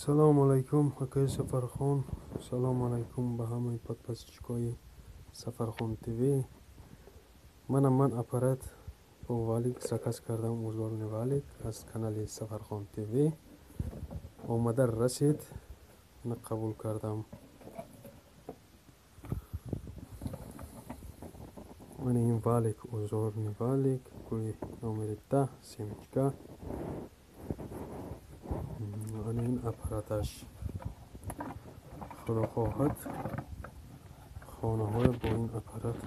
Салому алайкум, акаи Сафархон. Салому алайкум ба ҳамаи подписчикои Сафархон ТВ. Манам ман аппарат бо валик заказ кардам, узорни валик аз канали Сафархон ТВ. Омада расид, ман қабул кардам. Ман ин валик, узорни валик, гули номери 10, семечка. Ин аппараташ худо хоҳад хонаҳоя бо ин аппарат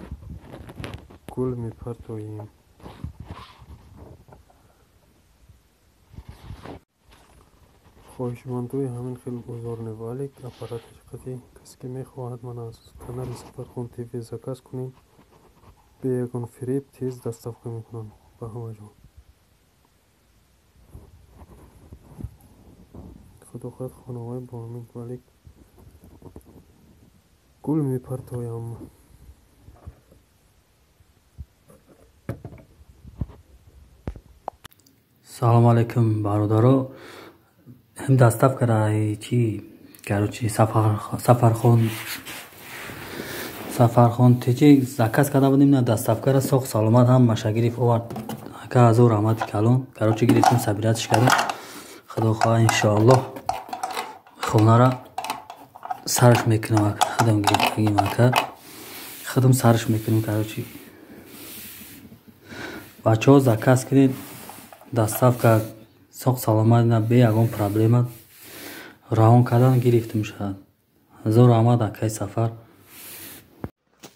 гул мепартоем. Хоҳишмандои ҳамин хел узорни валик аппараташ қати касе ки мехоҳад ман аз канали Сафархон ТВ заказ кунем, бе ягон фиреб тез доставка мекунам ба ҳама ҷо. Худо хоҳад хонаҳои бо ҳамин валик гул мепартоям. Салому алайкум, бародаро. Ҳам доставкара чи, короче, Сафархон ТЧ заказ карда будем, на доставкара соқ саломат ҳам маша гирифт овард. Ака ҳазор раҳмати калон. Короче, гирифтем, сабиратш кардем. Худо хоҳад иншоаллоҳ хонара сарш мекунам, ака. Худам гирифтагим, ака. Худам сарш мекунам, короче. Бачаҳо заказ кунед, доставка соқ саломат, на бе ягон проблема равон кардан гирифтем шояд. Ҳазор раҳмат, акаи Сафар.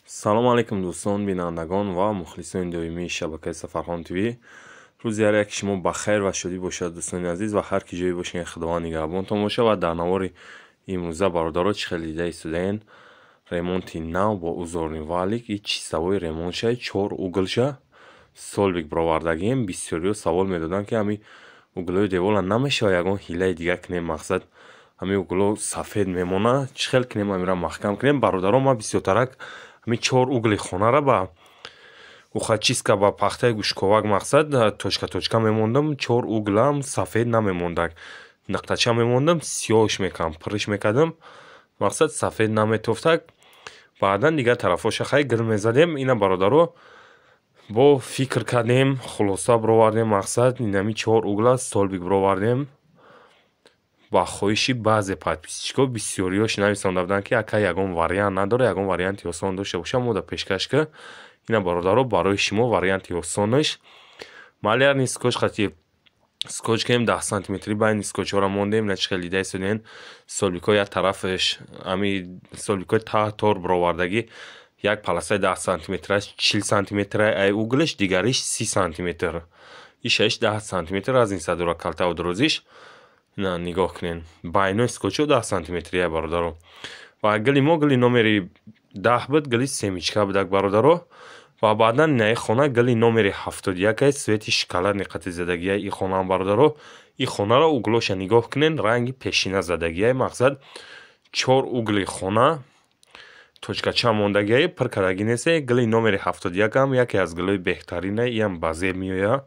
Салому алайкум, дӯстон, бинандагон ва мухлисони доимии шабакаи Сафархон ТВ. Рӯзи ҳар яки шумо ба хайр ва шодӣ бошад, дӯстони азиз, ва ҳар ки ҷое бошед, Худованд нигаҳбонтон бошад. Ва дар навори имрӯза, бародаро, чӣ хеле дида истодаен, ремонти нав бо узорни валик и чистовой ремонтша, чор углша столбик бировардагием. Бисёриҳо савол медоданд, ки ҳами углои девола намешавад ягон ҳилаи дигар кунем, мақсад ҳами угло сафед мемонад, чӣ хел кунем, ҳамира маҳкам кунем. Бародаро, ман бисёртарак ҳами чор угли хонара ба ухачистка, ба пахтаи гӯшковак, мақсад точка точка мемондам, чор углам сафед намемондак, нуқтача мемондам, сиёҳш мекардам, пуриш мекардам, мақсад сафед наметофтак. Баъдан дигар тарафоша хай гир мезадем. Ина, бародаро, бо фикр кардем, хулоса бировардем, мақсад инами чор угла столбик бировардем. Ба хоҳиши баъзе подписчикҳо, бисёриҳош нависонда буданд, ки ака, ягон вариант надора, ягон варианти осон дошта боша, мо да пешкаш ка. Ина, бародаро, барои шумо варианти осонаш малярный скотч қати скотч кардем, 10 сантиметри байни скотчҳоро мондем. Ина чӣ хел дида истодем, столбикҳо як тарафаш ами столбикҳои таҳ тор бировардагӣ, як полосаи 10 сантиметраш 40 сантиметр ай углаш, дигариш 30 сантиметр, ишаш 10 сантиметр разница дора калтаву дурозиш. Ина нигоҳ кунед, байнои скотчҳо 10 сантиметрия, бародаро. Ва гили мо гили номери 10 буд, гили семечка будак, бародаро. Ва баъдан инаи хона гили номери 71 ай, цвети шоколадный қати задагиай и хонаам, бародаро. И хонаро углоша нигоҳ кунед, ранги пешина задагиай, мақсад чор угли хона точкача мондагиай, пур кардагӣ несте. Гили номери 71-ам яке аз гилои беҳтаринай, иам ба зеб меояд.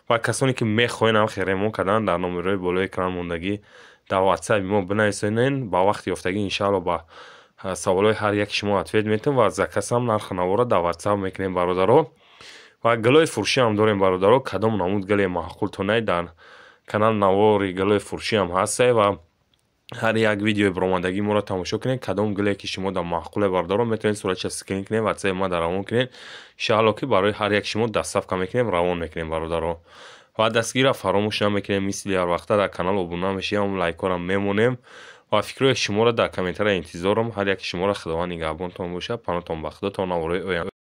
Ва касоне ки мехоҳед ҳам ремонт кардан, дар номерҳои болои экран мондагӣ дар ватсапи мо бинависонед. Ба вақти ёфтагӣ иншаалло ба саволҳои ҳар яки шумо ответ метавем ва заказам нарху навора дар ватсап мекунем, бародаро. Ва гилои фурӯшиам дорем, бародаро. Кадом намуд гиле маъқултонай, дар канал навори гилои фурӯшиам ҳастай ва ҳар як видеои баромадагии моро тамошо кунед. Кадом гиле ки шумо дар маъқуле, бародаро, метавонед суратша скрин кунед, ватсапи ма дар равон кунед. Иншаалло ки барои ҳар як шумо доставка мекунем, равон мекунем, бародаро. Ва дастгирро фаромӯш намекунем, мисли ҳар вақта дар канал обуна мешавем, лайкҳоро мемонем ва фикрҳои шуморо дар комментария интизорам. Ҳар яки шуморо Худованд нигаҳбонтон бошад. Паноҳтон ба Худо то навораи оянда.